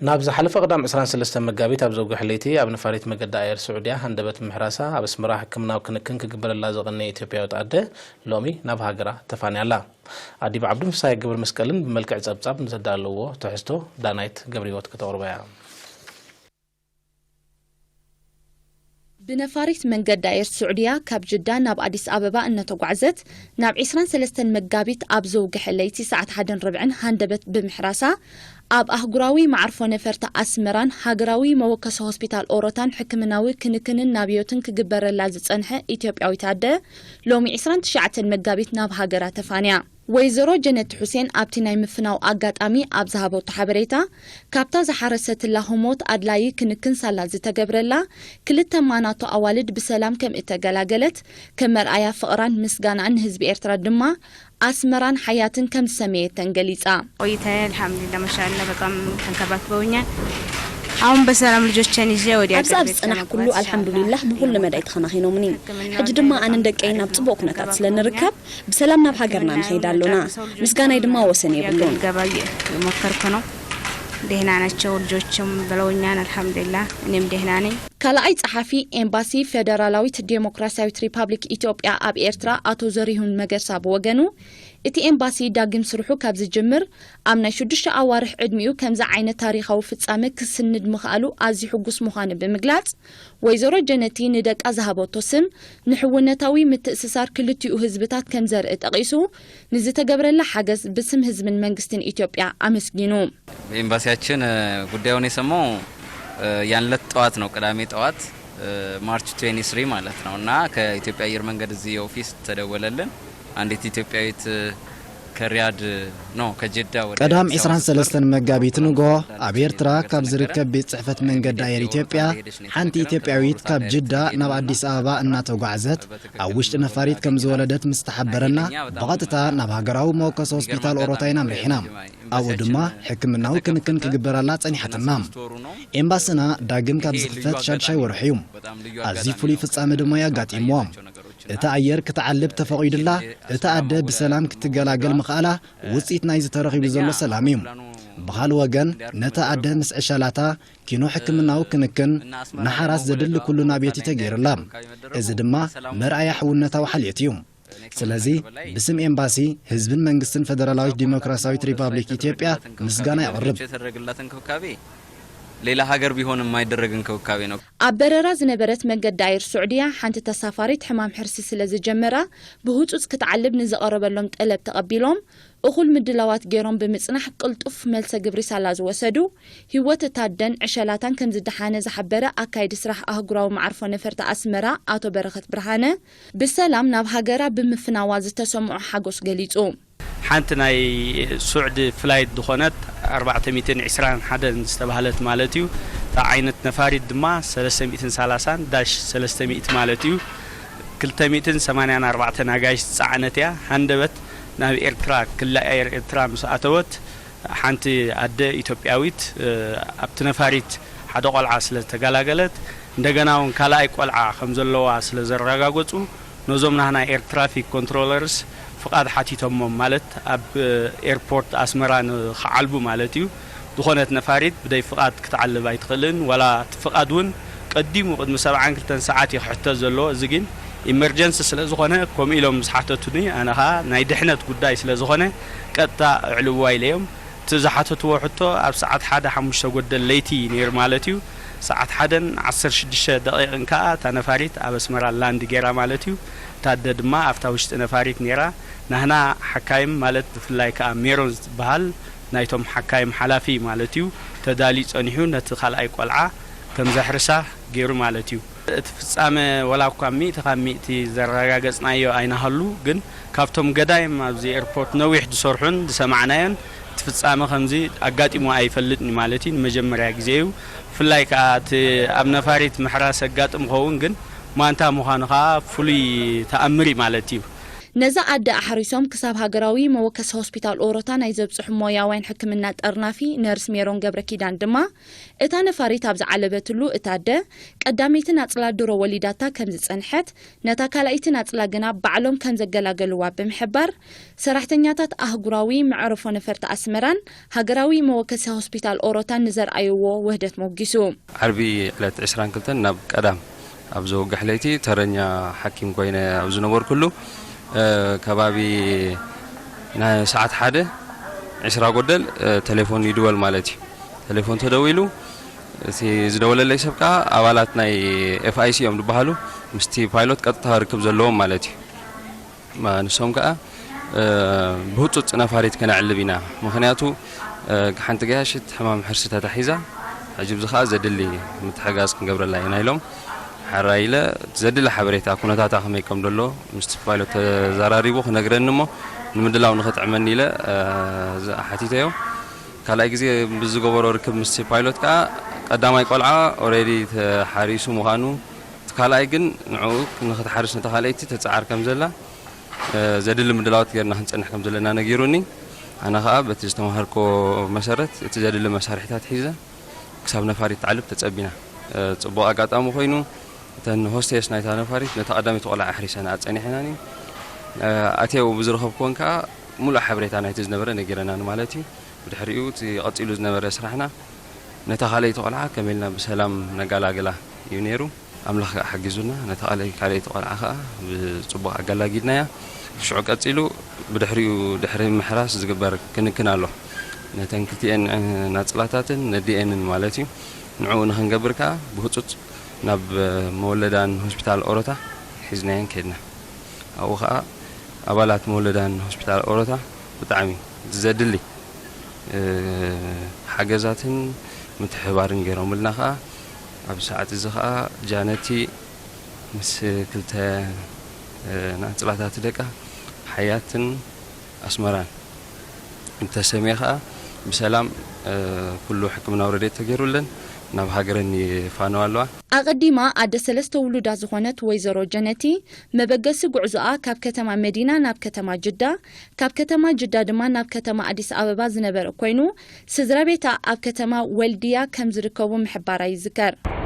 ናብ ዝሓለፈ ቀዳም ዕስራን ሰለስተን መጋቢት ኣብ ዘውግሐ ለይቲ ኣብ ነፋሪት መገዲ ኣየር ስዑድያ ሃንደበት ብምሕራሳ ኣብ ኣስመራ ሕክምናዊ ክንክን ክግበረላ ዝቐነየ ኢትዮጵያዊት ኣደ ሎሚ ናብ ሃገራ ተፋንያ ኣላ። ኣዲብ ዓብዱን ፍስሃየ ገብረ መስቀልን ብመልክዕ ጸብጻብ ንዘዳለዎ ትሕዝቶ ዳናይት ገብረህይወት ከተቕርቦ እያ። ብነፋሪት መንገዲ ኣየር ስዑድያ ካብ ጅዳ ናብ ኣዲስ ኣበባ እነተጓዕዘት ናብ ዕስራን ሰለስተን መጋቢት ኣብ ዘውግሐ ለይቲ ሰዓት ሓደን ርብዕን ሃንደበት ብምሕራሳ ኣብ ኣህጉራዊ መዓርፎ ነፈርቲ ኣስመራን ሃገራዊ መወከሲ ሆስፒታል ኦሮታን ሕክምናዊ ክንክንን ናብዮትን ክግበረላ ዝጸንሐ ኢትዮጵያዊት ኣደ ሎሚ ዕስራን ትሽዓተን መጋቢት ናብ ሃገራ ተፋንያ። ወይዘሮ ጀነት ሑሴን ኣብቲ ናይ ምፍናው ኣጋጣሚ ኣብ ዝሃበቶ ሓበሬታ፣ ካብታ ዝሓረሰትላ ህሞት ኣድላዪ ክንክን ሳላ ዝተገብረላ ክልተ ማናቶ ኣዋልድ ብሰላም ከም እተገላገለት፣ ከም መርኣያ ፍቕራን ምስጋናን ንህዝቢ ኤርትራ ድማ ኣስመራን ሓያትን ከም ዝሰመየተን ገሊጻ። ቆይታዬ አልሐምዱሊላህ ማሻአላህ በጣም ተንከባክበውኛል። አሁን በሰላም ልጆቼን ይዤ ወደ ኣብዚ ኣብ ዝጸናሕኩሉ ኣልሐምዱሊላህ ብኹሉ መዳይ ተኸናኺኖምኒ። ሕጂ ድማ ኣነን ደቀይን ኣብ ጽቡቕ ኩነታት ስለ ንርከብ ብሰላም ናብ ሃገርና ንኸይድ ኣሎና። ምስጋናይ ድማ ወሰን የብሉን። ልገባ እየሞከርኩ ነው። ደህና ናቸው ልጆችም ብለውኛል። አልሐምዱሊላህ እኔም ደህና ነኝ። ካልኣይ ጸሓፊ ኤምባሲ ፌደራላዊት ዴሞክራሲያዊት ሪፓብሊክ ኢትዮጵያ ኣብ ኤርትራ ኣቶ ዘሪሁን መገርሳ ብወገኑ፣ እቲ ኤምባሲ ዳግም ስርሑ ካብ ዝጅምር ኣብ ናይ ሽዱሽተ ኣዋርሕ ዕድሚኡ ከምዚ ዓይነት ታሪኻዊ ፍጻመ ክስንድ ምኽኣሉ ኣዝዩ ሕጉስ ምዃኑ ብምግላጽ፣ ወይዘሮ ጀነቲ ንደቃ ዝሃበቶ ስም ንሕውነታዊ ምትእስሳር ክልቲኡ ህዝብታት ከም ዘርኢ ጠቒሱ፣ ንዝተገብረላ ሓገዝ ብስም ህዝብን መንግስትን ኢትዮጵያ ኣመስጊኑ። ኤምባሲያችን፣ እ፣ ጉዳዩን የሰማው፣ እ፣ ያን ዕለት ጠዋት ነው፣ ቅዳሜ ጠዋት፣ እ፣ ማርች ትዌንቲ ስሪ ማለት ነው። እና ከኢትዮጵያ አየር መንገድ እዚህ ኦፊስ ተደወለልን። አንዲት ኢትዮጵያዊት፣ እ፣ ከሪያድ፣ እ፣ ኖ፣ ከጀዳ ወደ ቀዳም አዲስ አበባ ዕስራን ሰለስተን መጋቢት ንግሆ ኣብ ኤርትራ ካብ ዝርከብ ቤት ጽሕፈት መንገዲ ኣየር ኢትዮጵያ ሓንቲ ኢትዮጵያዊት ካብ ጅዳ ናብ ኣዲስ ኣበባ እናተጓዕዘት ኣብ ውሽጢ ነፋሪት ከም ዝወለደት ምስ ተሓበረና ብቐጥታ ናብ ሃገራዊ መወከሲ ሆስፒታል ኦሮታ ኢና ኣምሪሕና። ኣብኡ ድማ ሕክምናዊ ክንክን ክግበረላ ጸኒሓትና። ኤምባስና ዳግም ካብ ዝኽፈት ሻድሻይ ወርሑ እዩ። ኣዝዩ ፍሉይ ፍጻመ ድማ እዩ ኣጋጢምዎ። እታ ኣየር ክትዓልብ ተፈቒዱላ፣ እታ ኣደ ብሰላም ክትገላገል ምኽኣላ ውጽኢት ናይዚ ተረኺቡ ዘሎ ሰላም እዩ። ብኻልእ ወገን፣ ነታ ኣደ ምስ ዕሸላታ ኪኖ ሕክምናዊ ክንክን፣ ንሓራስ ዘድሊ ኩሉ ናብየት እዩ ተገይሩላ። እዚ ድማ መርኣያ ሕውነታዊ ሓልዮት እዩ። ስለዚ ብስም ኤምባሲ፣ ህዝብን መንግስትን ፈደራላዊት ዲሞክራሲያዊት ሪፓብሊክ ኢትዮጵያ ምስጋና የቕርብ። የተደረገላት እንክብካቤ ሌላ ሀገር ቢሆን የማይደረግ እንክብካቤ ነው። ኣብ በረራ ዝነበረት መገዲ ኣየር ሱዕድያ ሓንቲ ተሳፋሪት ሕማም ሕርሲ ስለ ዝጀመራ ብህጹጽ ክትዓልብ ንዝቐረበሎም ጠለብ ተቐቢሎም እኹል ምድላዋት ገይሮም ብምጽናሕ ቅልጡፍ መልሰ ግብሪ ሳላ ዝወሰዱ ህይወት እታ ኣደን ዕሸላታን ከም ዝደሓነ ዝሓበረ ኣካይዲ ስራሕ ኣህጉራዊ መዓርፎ ነፈርቲ ኣስመራ ኣቶ በረኸት ብርሃነ፣ ብሰላም ናብ ሃገራ ብምፍናዋ ዝተሰምዖ ሓጎስ ገሊጹ። ሓንቲ ናይ ሱዕዲ ፍላይት ዝኾነት ኣርባዕተ ሚእትን ዕስራን ሓደን ዝተባህለት ማለት እዩ። እታ ዓይነት ነፋሪት ድማ ሰለስተ ሚእትን ሰላሳን ዳሽ ሰለስተ ሚእቲ ማለት እዩ። ክልተ ሚእትን ሰማንያን ኣርባዕተን ኣጋይሽ ዝጸዓነት እያ። ሃንደበት ናብ ኤርትራ፣ ክሊ ኣየር ኤርትራ ምስ ኣተወት፣ ሓንቲ ኣደ ኢትዮጵያዊት፣ እ፣ ኣብቲ ነፋሪት ሓደ ቆልዓ ስለ ዝተገላገለት፣ እንደገና እውን ካልኣይ ቆልዓ ከም ዘለዋ ስለ ዘረጋገጹ፣ ነዞም ናህና ኤር ትራፊክ ኮንትሮለርስ ፍቓድ ሓቲቶሞም፣ ማለት ኣብ፣ እ፣ ኤርፖርት ኣስመራ ንኽዓልቡ ማለት እዩ። ዝኾነት ነፋሪት ብደይ ፍቓድ ክትዓልብ ኣይትኽእልን፣ ዋላ እቲ ፍቓድ እውን ቀዲሙ ቅድሚ ሰብዓን ክልተን ሰዓት እዩ ክሕተት ዘለዎ። እዚ ግን ኢመርጀንሲ ስለ ዝኾነ፣ ከምኡ ኢሎም ምስ ሓተቱኒ፣ ኣነ ኸኣ ናይ ድሕነት ጉዳይ ስለ ዝኾነ፣ ቀጥታ ኣዕልዋ ኢለዮም። እቲ ዝሓተትዎ ሕቶ ኣብ ሰዓት ሓደ ሓሙሽተ ጎደል ለይቲ ነይሩ ማለት እዩ። ሰዓት ሓደን ዓሰርተ ሽዱሽተ ደቂቕን ከኣ እታ ነፋሪት ኣብ ኣስመራ ላንድ ገይራ ማለት እዩ። እታ ኣደ ድማ ኣብታ ውሽጢ ነፋሪት ነይራ። ናህና ሓካይም ማለት ብፍላይ ከኣ ሜሮን ዝበሃል ናይቶም ሓካይም ሓላፊ ማለት እዩ ተዳልዩ ጸኒሑ ነቲ ካልኣይ ቆልዓ ከም ዘሕርሳ ገይሩ ማለት እዩ። እቲ ፍጻመ ወላ እኳ ሚእቲ ካብ ሚእቲ ዘረጋገጽናዮ ኣይናሃሉ፣ ግን ካብቶም ገዳይም ኣብዚ ኤርፖርት ነዊሕ ዝሰርሑን ዝሰማዕናዮን እቲ ፍጻመ ከምዚ ኣጋጢሙ ኣይፈልጥን እዩ ማለት እዩ። ንመጀመርያ ግዜ እዩ። ብፍላይ ከኣ እቲ ኣብ ነፋሪት ምሕራስ ኣጋጥም ኸውን ግን ማንታ ምዃኑ ከኣ ፍሉይ ተኣምር እዩ ማለት እዩ። ነዛ ኣደ ኣሕሪሶም ክሳብ ሃገራዊ መወከሲ ሆስፒታል ኦሮታ ናይ ዘብጽሑ ሞያውያን ሕክምና ጠርናፊ ነርስ ሜሮን ገብረ ኪዳን ድማ፣ እታ ነፋሪት ኣብ ዝዓለበትሉ እታ ኣደ ቀዳመይቲ ናጽላ ድሮ ወሊዳታ ከም ዝጸንሐት፣ ነታ ካልኣይቲ ናጽላ ግና ባዕሎም ከም ዘገላገልዋ ብምሕባር፣ ሰራሕተኛታት ኣህጉራዊ መዕርፎ ነፈርቲ ኣስመራን ሃገራዊ መወከሲ ሆስፒታል ኦሮታን ንዘርኣይዎ ውህደት ሞጊሱ። ዓርቢ ዕለት ዕስራን ክልተን ናብ ቀዳም ኣብ ዘወግሕ ለይቲ ተረኛ ሓኪም ኮይነ ኣብ ዝነበርኩሉ፣ እ፣ ከባቢ ናይ ሰዓት ሓደ ዕስራ ጎደል፣ እ፣ ቴሌፎን ይድወል ማለት እዩ። ቴሌፎን ተደዊሉ፣ እቲ ዝደወለለይ ሰብ ከኣ ኣባላት ናይ ኤፍ ኣይ ሲ እዮም ዝበሃሉ፣ ምስቲ ፓይሎት ቀጥታ ርክብ ዘለዎም ማለት እዩ። ማ-፣ ንሶም ከኣ፣ እ፣ ብህጹጽ ነፋሪት ከነዕልብ ኢና። ምኽንያቱ፣ እ፣ ሓንቲ ገያሽት ሕማም ሕርሲ ተታሒዛ፣ ሕጂ ብዚ ከኣ ዘድሊ ምትሕጋዝ ክንገብረላ ኢና ኢሎም። ሓራይ ኢለ ዘድሊ ሓበሬታ ኩነታታ ከመይ ከም ደሎ ምስቲ ፓይሎት ተዘራሪቡ ክነግረኒ እሞ ንምድላው ንኽጥዕመኒ ኢለ፣ እ፣ ዝ-፣ ሓቲተዮ። ካልኣይ ግዜ ብዝገበሮ ርክብ ምስቲ ፓይሎት ከኣ ቀዳማይ ቆልዓ ኦሬዲ ተሓሪሱ ምዃኑ፣ እቲ ካልኣይ ግን ንዕኡ ንኽትሓርስ ነታ ካልኣይቲ ተጽዓር ከም ዘላ፣ እ፣ ዘድሊ ምድላዋት ጌርና ክንጸንሕ ከም ዘለና ነጊሩኒ። ኣነ ኸኣ በቲ ዝተማሃርኮ መሰረት እቲ ዘድሊ መሳርሒታት ሒዘ ክሳብ ነፋሪት ትዓልብ ተጸቢና። እ፣ ጽቡቕ ኣጋጣሚ ኮይኑ እተን ሆስቴስ ናይታ ነፋሪት ነታ ቀዳመይቲ ቆልዓ ኣሕሪሰንኣ ጸኒሐናኒ። እ፣ ኣትየው ብዝረኸብክወን ከኣ ሙሉእ ሓበሬታ ናይቲ ዝነበረ ነጊረናኒ ማለት እዩ። ብድሕሪኡ እቲ ቀጺሉ ዝነበረ ስራሕና ነታ ካልኣይቲ ቆልዓ ከመይ ኢልና ብሰላም ነጋላግላ እዩ ነይሩ። ኣምላኽ ከኣ ሓጊዙና፣ ነታ ካልኣይ-፣ ካልኣይቲ ቆልዓ ከኣ ብጽቡቕ ኣጋላጊልናያ። ሽዑ ቀጺሉ ብድሕሪኡ ድሕሪ ምሕራስ ዝግበር ክንክን ኣሎ። ነተን ክልቲኤን፣ እ፣ ናጽላታትን ነዲኤንን ማለት እዩ። ንዕኡ ንኽንገብር ከኣ ብህጹጽ ናብ፣ እ፣ መወለዳን ሆስፒታል ኦሮታ ሒዝናየን ከድና። ኣብኡ ኸኣ ኣባላት መወለዳን ሆስፒታል ኦሮታ ብጣዕሚ ዘድሊ፣ እ፣ ሓገዛትን ምትሕብባርን ገይሮምልና ኸኣ፣ ኣብዚ ሰዓት እዚ ኸኣ ጃነቲ ምስ ክልተ፣ እ፣ ናጽላታት ደቃ ሓያትን ኣስመራን እንተሰምየ ኸኣ ብሰላም፣ እ፣ ኩሉ ሕክምናዊ ረድኤት ተገይሩለን ናብ ሃገረን ይፋነዋ ኣለዋ። ኣቐዲማ ኣደ ሰለስተ ውሉዳት ዝኾነት ወይዘሮ ጀነቲ፣ መበገሲ ጉዕዞኣ ካብ ከተማ መዲና ናብ ከተማ ጅዳ፣ ካብ ከተማ ጅዳ ድማ ናብ ከተማ ኣዲስ ኣበባ ዝነበረ ኮይኑ፣ ስድራ ቤታ ኣብ ከተማ ወልድያ ከም ዝርከቡ ምሕባራ ይዝከር።